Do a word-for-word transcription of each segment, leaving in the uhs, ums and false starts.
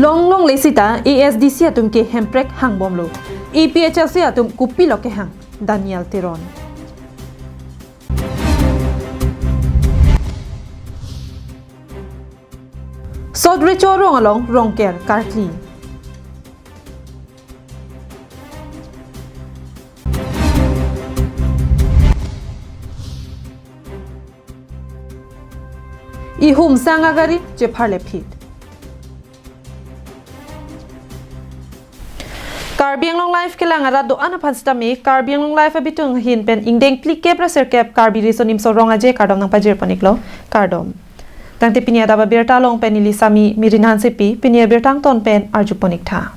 Longlongle seta A S D C atum ke hemprek hangbomlo. A P H L C atum kopilo kehang, Daniel Teron. Sot Recho Rong along Rongker karkli. Ihum sang agari chepharle phit. Karbi Anglong Live kelang arat do-an aphan sitame Karbi Anglong Live abitung ahin pen ingdeng phlikep ra sirkep Karbi Riso Nimso Rong Aje kardom nangpajir pon-iklo, kardom. Tangte pini adap abirta along pen neli Sami Mirin Hansepi, pini abirta angton pen arju pon-ik tha.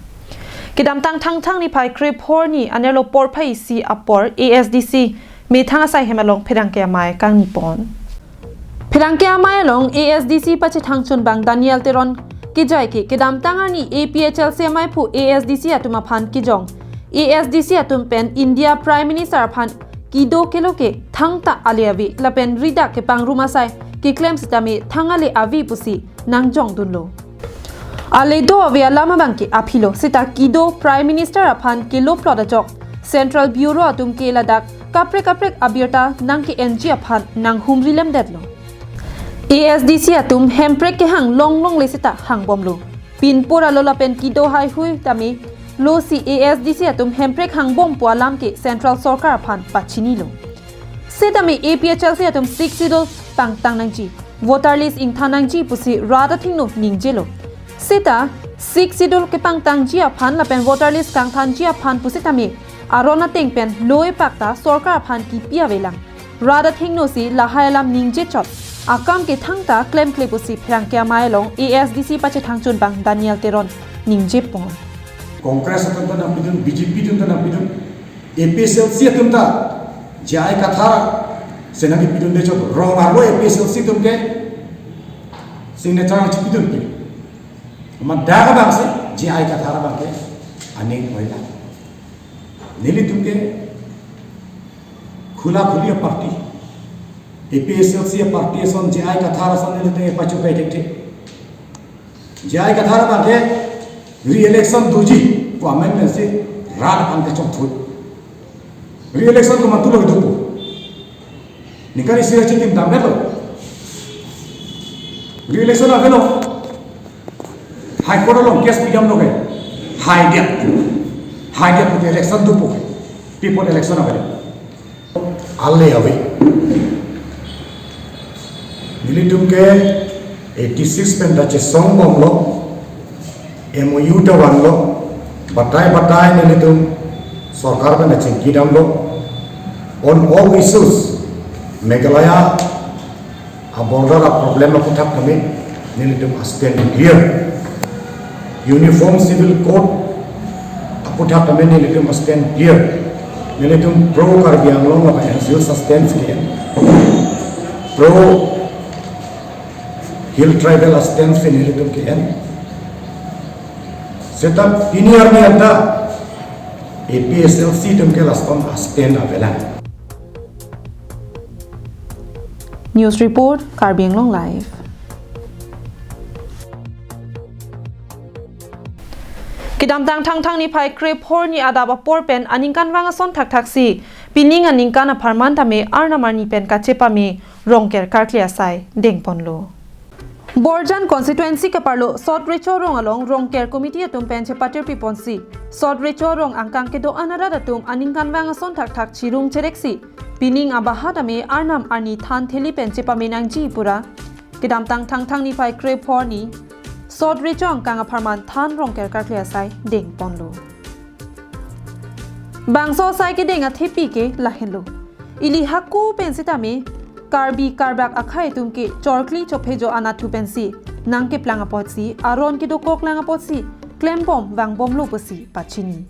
Kedamtang Thangthang niphai krepho arni anerlo porphai isi apor A S D C methang asai hem along pherangke amei kangni pon. Pherangke amei along A S D C pachethang chunbang Daniel Teron kejai ke kedamtang arni A P H L C ameiphu A S D C atum aphan kejong, A S D C atum pen India Prime Minister aphan kedo kelo ke thangta ale ave lapen ridak kepangrum asai keklem sitame thang ale ave pusi nangjongdunlo. Ale do ave alam abang ke aphilo, seta kedo Prime Minister aphan kelo plot ajok Central Bureau atum ke ladak kaprek kaprek abirta nangke-enji aphan nanghumri lemdetlo. A S D C atum hemprek kehang longlongle seta hangbomlo. Pinpur alo lapen kedo haihui tame lo si A S D C atum hemprek hangbom pu alam ke Central Sorkar aphan pachinilo. Setame A P H L C atum Sixth Schedule pangtang nangji, voter list ingthan nangji pusi rat athengno ningjelo. Seta Sixth Schedule kepangtangji aphan lapen voter list kangthanji aphan pusitame aron ateng pen lo epak ta sorkar aphan kipi avelang. Rat athengno si lahai alam ningje chot, akam ke thangta klemkle pusi pherangke amei along A S D C pachethang chunbang Daniel Teron ningje pon. Congress atum ta nangpidun, B J P atum ta nangpidun, A P H L C atum ta J I Kathar si nangkipidunde chot, rong arlo A P H L C atum ke signature nangchipidunpi. Amat dak abang si J I Kathar abang ke aning oila. Nelitum ke khula khuli a-party, A P H L C a-party ason, J I Kathar ason nelitum ke pachokai thekthe. J I Kathar abang ke re-election doji pu amendment si rat aphan kachongthui. Re-election komantulo kedopo? Ningkan isi ra chitim damdetlo. Re-election avelo. High Court along case pidamlo ke. Haidet. Haidet pute election dopo ke. People election avelo. Ale ave. Nelitum ke eighty six pen ta chesongbomlo, M O U ta vanlo, batai batai nelitum sorkar pen ta chingkidamlo. On all issues, Meghalaya a-border a-problem aphuthak tame nelitum a-stand clear. Uniform Civil Code aphuthak tame nelitum a-stand clear. Nelitum pro Karbi Anglong lapen N C L a-stance ke-en, pro Hill Tribal a-stance ke nelitum ke-en. Seta pini arni anta A P H L C atum ke laston a-stand avelang. News report, Karbi Anglong Live. Kedamtang Thangthang niphai krepho arni adap apor pen aningkanvang ason thakthak si pining aningkan apharman tame arnam arni pen kachepame Rongker karkli asai dengponlo. Borjan constituency kaparlo Sot Recho Rong along Rongker committee atum pen chepatirpi ponsi, Sot Recho Rong angkang kedo-an arat atum aningkanvang ason thakthak chirung chereksi, pining abaha tame arnam arni than theli pen chepame nangji pura kedamtang Thangthang niphai krepho arni Sot Recho angkang apharman than Rongker karkli asai dengponlo. Bangso asai kedeng athepi ke lahenlo. Ili hako pen sitame Karbi Karbak akhei atum ke chorkli chophejo anatthu pensi nangkeplang apotsi, aron kedokoklang apotsi klembom vangbomlo pusi pachini.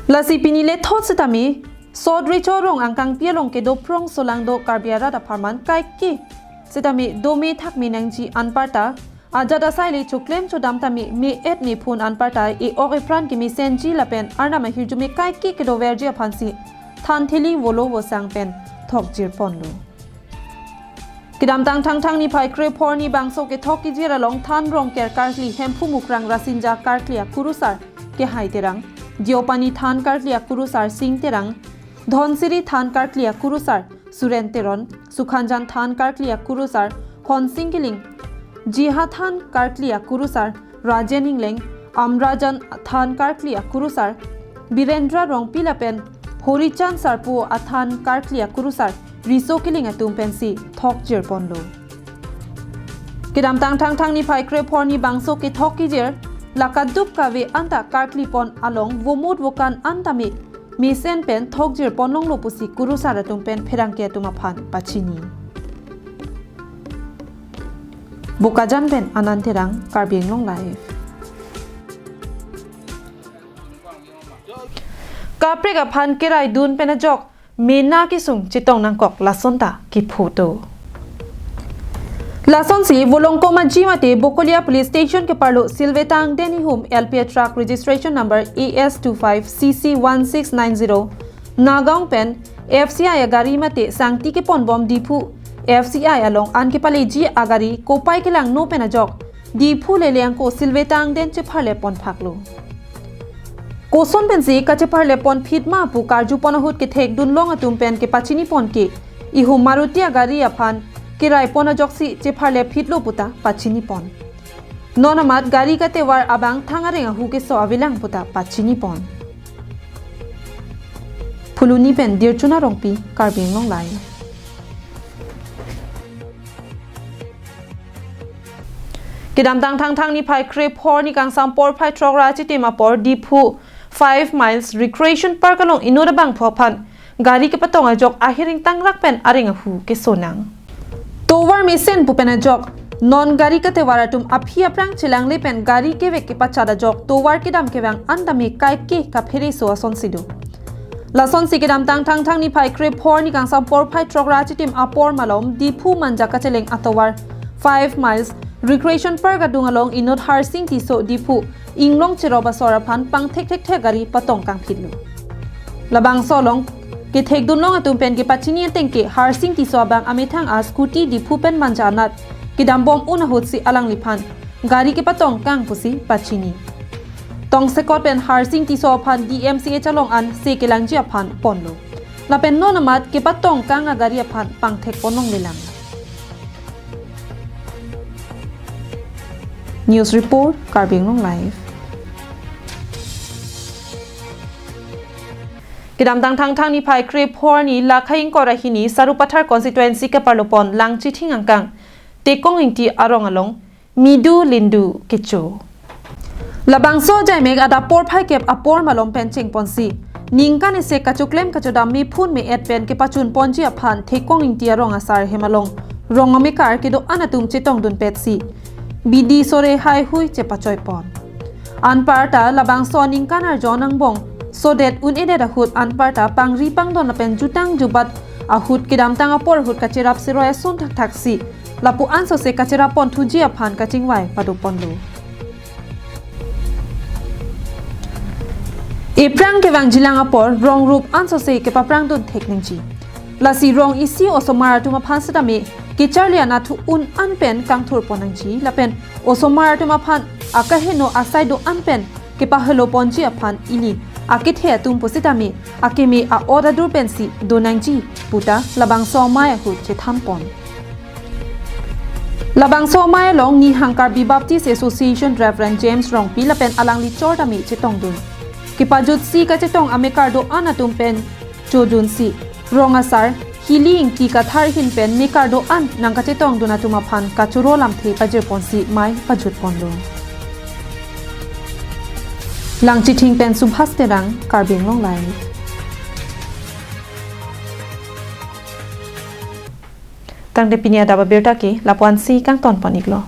Lasi pini lethot sitame Sot Recho Rong angkangpi along kedo phrongsolang do Karbi arat apharman kaike sitame dome thakme nangji anparta ajat asai le choklem chodam tame me-et mephun anparta e-ok epran kemesenji lapen arnam ahirjume kaike kedoverji aphansi than theli volo vosang pen thokjirponlo. Kedamtang Thangthang niphai krephor arni bangso kethok kejir along Than Rongker karkli Hemphu Mukrang Rasinja karkli akurusar Kehai Terang, Deopani Than karkli akurusar Sing Terang, Dhonsiri Than karkli akurusar Suren Teron, Sukhanjan Than karkli akurusar Honsing Kiling, Jiha Than karkli akurusar Rajen Ingleng, Amrajan Than karkli akurusar Birendra Rongpi lapen Horichan Sarpo Athan karkli akurusar Riso Kiling atum pensi thokjir ponlo. Kedamtang Thangthang niphai krephor arni bangso kethok kejir la kaduk kave anta karkli pon along vomut vokan anta me mesen pen thokjir ponlonglo pusi kurusar atum pen pherangke atum aphan pachini. Bokajan pen Anand Terang, Karbi Anglong Live. Kaprek aphan keraidun pen ajok mena kesung chetong nangkok lason ta kephoto. Lasonsi Volongkom Aji mate Bokolia Police Station keparlo Silveta angden ihum L P A truck registration number A S two five C C one six nine zero Nagaon pen F C I agari mate sangti keponbom Diphu F C I along an kepaleji agari kopai kelangno pen ajok Diphu lele angko Silveta angden chepharle ponphaklo. Koson pensi kachepharle ponphit ma pu karju pon ahut kethekdunlong atum pen kepachini pon ke ihum Maruti agari aphan kerai pon ajoksi chepharle phitlo puta pachini pon. Non amat gari katovar abang thang areng ahu keso avelang puta pachini pon. Phuloni pen Dirchuna Rongpi, Karbi Anglong Live. Kedamtang Thangthang niphai krephor arni kangsam porphai throk ra achitim apor Diphu five miles Recreation Park along inut abangphu aphan gari kepatong ajok ahiring tangrak pen areng ahu kesonang. Tovar mesen pu pen ajok non gari katovar atum aphi aphrang chelangle pen gari kevek kepachat ajok tovar kedam kevang anta me kaike kaphereso asonsi do. Lasonsi kedamtang Thangthang niphai krephor arni kangsam porphai throk ra achitim apor malom Diphu Manja kacheleng atovar five miles Recreation Park adung along inut Harsing Tisso Diphu inglong cherop asor aphan pangthek thekthek gari patong kangphitlo. Labangso along kethekdunlong atum pen kepachini ateng ke Harsing Tisso abang amethang a scooty Diphu pen Manja anat kedambom un ahutsi alangliphan gari kepatong kang pusi pachini. Tongsekot pen Harsing Tisso aphan D M C H along an se kelangji aphan ponlo. Lapen non amat kepatong kang agari aphan pangthek ponlonglelang. News report, Karbi Anglong Live. Kedamtang Thangthang niphai krephor arni Lakha ingkoi ra hini Sarupathar constituency keparlo pon Langchithing angkang Tekong Ingti arong along midu lindu kecho. Labangso ajaimek adap porphai kep apor malom pen chengponsi ningkan isi kachoklem kachodam mephun me-et pen kepachun ponji aphan Tekong Ingti arong asar hem along rong amekar kedo-an atum chetongdun petsi bidi sore haihui chepachoi pon. Anparta labangso aningkan arjon angbong sodet un-edet ahut anparta pangri pangdon lapen jutang jubat ahut kedamtang apor ahut kacherap seroi ason thakthaksi lapu ansose kacherap ponthuji aphan kachingvai pado ponlo. Ephrang kevangjilang apor rong rup ansose kepaphrangdun thek nangji. Lasi rong isi osomar atum aphan setame kecharli anatthu un an pen kangthur pon nangji lapen osomar atum aphan akaheno asai do-an pen kepahelo ponji aphan ili akethe atum pusitame akeme a-ot adur pensi do nangji puta labangso amei ahut chethan pon. Labangso amei along Nihang Karbi Baptist Association Reverend James Rongpi lapen alangli chor tame chetongdun. Kepajutsi kachetong amekar do-an atum pen chodunsi rong asar Hili Ingti Kathar ahin pen mekar do-an nangkachetongdun atum aphan kachoro lamthe pajirponsi mei pajutponlo. Langchithing pen Subhas Terang, Karbi Anglong Live. Tangte pini adap abirta ke lapu-ansi kangton pon-iklo.